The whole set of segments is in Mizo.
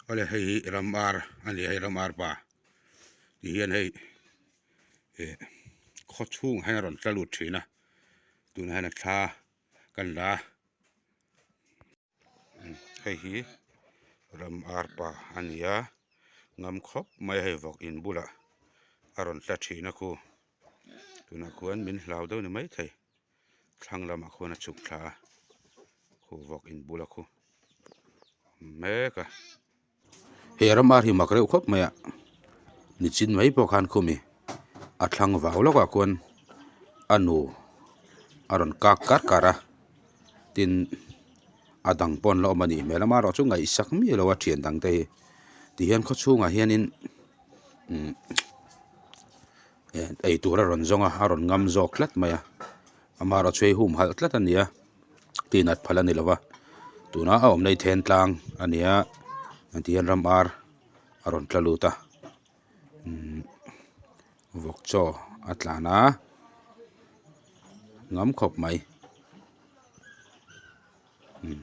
Awle hei hi ram ar a ni a hei ram ar pa ti hian hei eh khaw chhungah hian a rawn tla lut thin a tunah hian a thla kan la a hei hi ram ar pa a ni a ngam khawp mai a hei vawk in bulah a rawn tla thin a khu tunah khuan min hlau deuh a ni maithei. Thlang lamah khuan a chhuk thla a, khu vawk in bula khu awm mek a. He ram ar hi mak reuh khawp mai a, nichin mai pawh khan khumi a thlang vau lawkah khuan a nu a rawn kak kar kar a, tin a dang pawh an la awm a nih hmel a, amaherawhchu ngaihsak miah lo a thian dang te hi tihian khawchhungah hianin umm. Ei tur a rawn zawng a, a rawn ngam zawk tlat mai a, amaherawhchu hei humhalh tlat a ni a, tih nat phal a ni lo va, tuna a awm na hi then tlang a ni a, ti hian ram ar a rawn tla lut a, umm vawk chaw a tlan a, ngam khawp mai.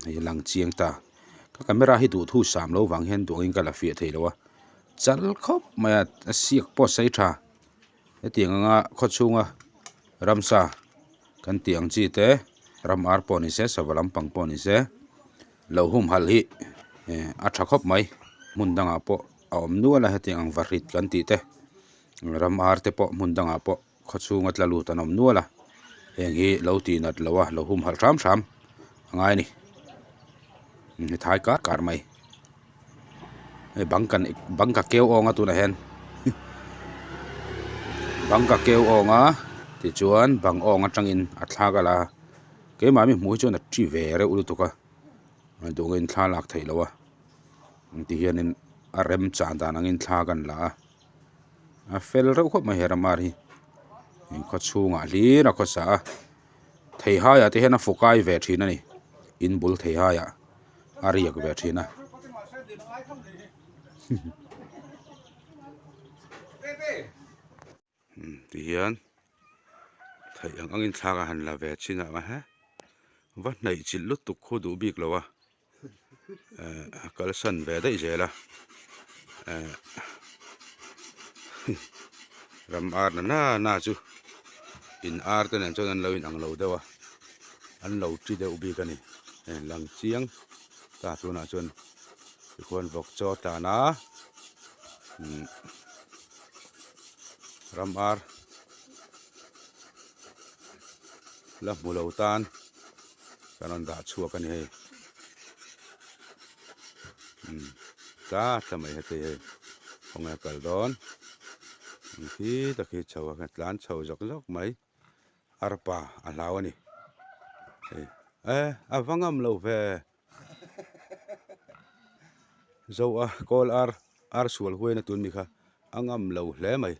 Hei a lang chiang ta ka camera hi duh thu sam lo vang hian duh angin ka la fiah thei lo a chal khawp mai a a siak pawh a sei tha hetiang anga khaw chhunga ramsa kan tih ang chi te ram ar pawh ni se sava lampang pawh ni se lo humhalh hi a tha khawp mai hmun dangah pawh a awm nual a hetiang ang vahrit kan tih te ram ar te pawh hmun dangah pawh. Khaw chhunga tla lut an awm nual a, heng hi lo tih nat loh a lo humhalh hram hram a ngai a ni. Ni thai kar kar mai. Hei bang kan bang ka keu awng a tunah hian bang ka keu awng a tichuan bang awng atangin a thlak a la a, keimah mi hmuh hi chuan a thi ve reuh lutuk a, duhawmin thla lak theih loh a, tihianin a rem chan dan angin thla kan la a. A fel reuh khawp mai he ram ar hi in khaw chhungah hlir a khawsa a theihai ah te hian a fukai ve thin a ni in bul theihai ah a riak ve thin a. Tihian theih ang angin thlak a han la ve chin a va hnaih chilh lutuk khu duh bik lo a. Eh a kalsan ve daih zel a eh ram ar na na na chu in ar te nen chuan an lo in ang lo deuh a an lo ti deuh bik a ni hei lang chiang ta tunah chuan tikhuan vawk chaw a tlan a umm ram ar la hmu lo tan. Kan rawn dah chhuak a ni hei umm tla tla mai heti hei khawnge a kal dawn ang khi tak hi chho a tlan chho zawk zawk mai arpa a hlau a ni hei e a va ngam lo ve zo a kawl ar ar sual huaina tun mi kha a ngam lo hle mai.